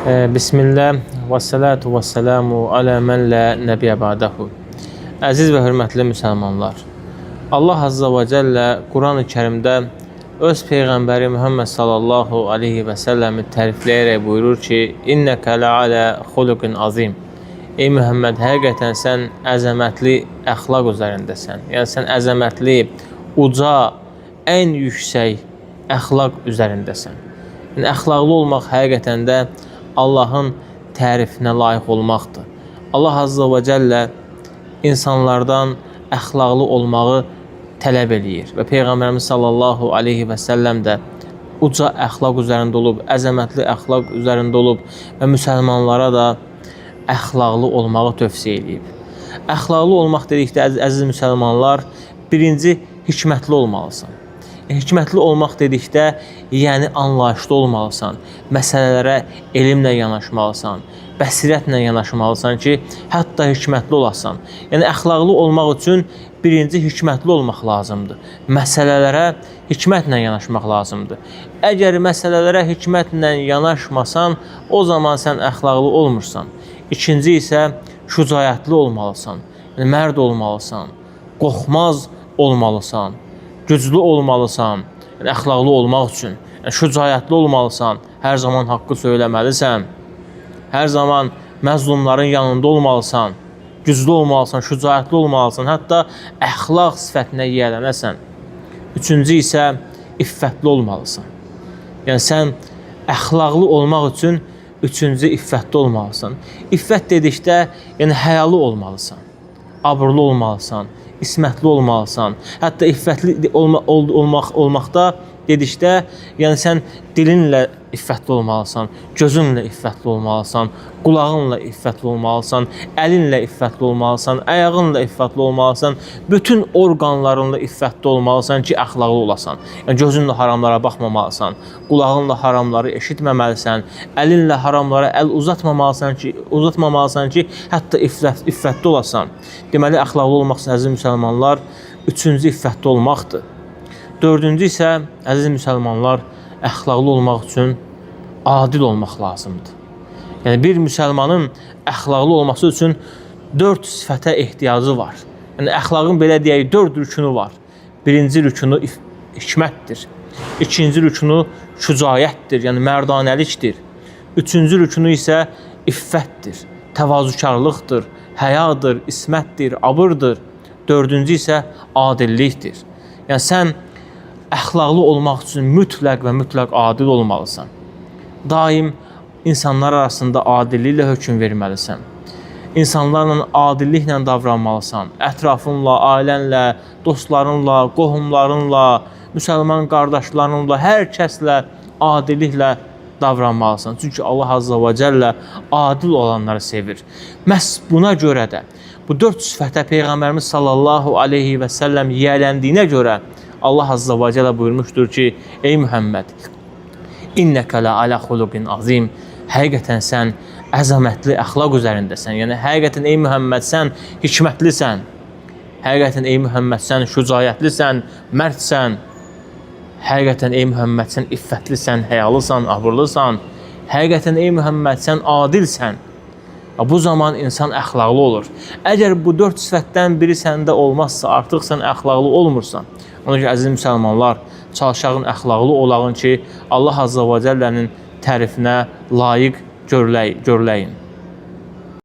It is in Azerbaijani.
Bismillah və salatu və selamu alə mən lə nəbiyə ba'dahu. Əziz və hörmətli müsəlmanlar, Allah Azza və Cəllə Quran-ı Kərimdə öz Peyğəmbəri Muhammed sallallahu aleyhi və səlləmi tərifləyərək buyurur ki, İnnəkə lə alə xuluqin azim. Ey Muhammed, həqiqətən sən əzəmətli əxlaq üzərindəsən. Yəni sən əzəmətli, uca, ən yüksək əxlaq üzərindəsən. Yəni əxlaqlı olmaq həqiqətən də Allahın tərifinə layiq olmaqdır. Allah Azza və Cəllə insanlardan əxlaqlı olmağı tələb eləyir və Peyğəmbərimiz sallallahu aleyhi və səlləm də uca əxlaq üzərində olub, əzəmətli əxlaq üzərində olub və müsəlmanlara da əxlaqlı olmağı tövsiyə eləyib. Əxlaqlı olmaq dedikdə əziz müsəlmanlar, birinci hikmətli olmalısan. Hikmətli olmaq dedikdə, yəni anlayışlı olmalısan, məsələlərə elmlə yanaşmalısan, bəsirətlə yanaşmalısan ki, hətta hikmətli olasan. Yəni əxlaqlı olmaq üçün birinci hikmətli olmaq lazımdır. Məsələlərə hikmətlə yanaşmaq lazımdır. Əgər məsələlərə hikmətlə yanaşmasan, o zaman sən əxlaqlı olmursan. İkinci isə şücaətli olmalısan, yəni mərd olmalısan, qorxmaz olmalısan, güclü olmalısan, yəni əxlaqlı olmaq üçün, yəni şücaətli olmalısan, hər zaman haqqı söyləməlisən, hər zaman məzlumların yanında olmalısan, güclü olmalısan, şücaətli olmalısan, hətta əxlaq sifətinə yiyələnəsən. Üçüncü isə iffətli olmalısan. Yəni sən əxlaqlı olmaq üçün üçüncü iffətli olmalısan. İffət dedikdə, yəni həyalı olmalısan, abırlı olmalısan, ismətli olmalısan. Hətta iffətli olmaqda dedikdə, yəni sən dilinlə iffətli olmalısan, gözünlə iffətli olmalısan, qulağınla iffətli olmalısan, əlinlə iffətli olmalısan, ayağınla iffətli olmalısan, bütün orqanlarınla iffətli olmalısan ki, əxlaqlı olasan. Yəni gözünlə haramlara baxmamalısan, qulağınla haramları eşitməməlisən, əlinlə haramlara əl uzatmamalısan ki, hətta iffətli olasan. Deməli, əxlaqlı olmaq üçün, əziz müsəlmanlar, üçüncü iffətli olmaqdır. Dördüncü isə, əziz müsəlmanlar, əxlaqlı olmaq üçün adil olmaq lazımdır. Yəni bir müsəlmanın əxlaqlı olması üçün 4 sifətə ehtiyacı var. Yəni əxlaqın belə deyək 4 rükünü var. Birinci rükünü hikmətdir. İkinci rükünü şücaətdir, yəni mərdanəlikdir. Üçüncü rükünü isə iffətdir, təvazökarlıqdır, həyadır, ismətdir, abırdır. Dördüncü isə adillikdir. Yəni sən əxlaqlı olmaq üçün mütləq və mütləq adil olmalısan. Daim insanlar arasında adilliklə hökm verməlisən. İnsanlarla adilliklə davranmalısan. Ətrafınla, ailənlə, dostlarınla, qohumlarınla, müsəlman qardaşlarınla, hər kəslə adilliklə davranmalısan. Çünki Allah Azza və Cəllə adil olanları sevir. Məhz buna görə də bu 4 sifətə Peyğəmbərimiz sallallahu aleyhi və səlləm yiyələndiyinə görə Allah Azza və Cəllə buyurmuşdur ki, ey Muhammed, innəkə lə alə xuluqin azim. Həqiqətən sən əzəmətli əxlaq üzərindəsən. Yəni həqiqətən ey Muhammed sən hikmətlisən. Həqiqətən ey Muhammed sən şücaətlisən, mərdsən. Həqiqətən ey Muhammed sən iffətlisən, həyalısan, abırlısan. Həqiqətən ey Muhammed sən adilsən. Bu zaman insan əxlaqlı olur. Əgər bu 4 sifətdən biri səndə olmazsa, artıq sən əxlaqlı olmursan. Ona görə əziz müsəlmanlar, çalışağın əxlaqlı olağın ki, Allah Azza və Cəllənin tərifinə layiq görüləyin.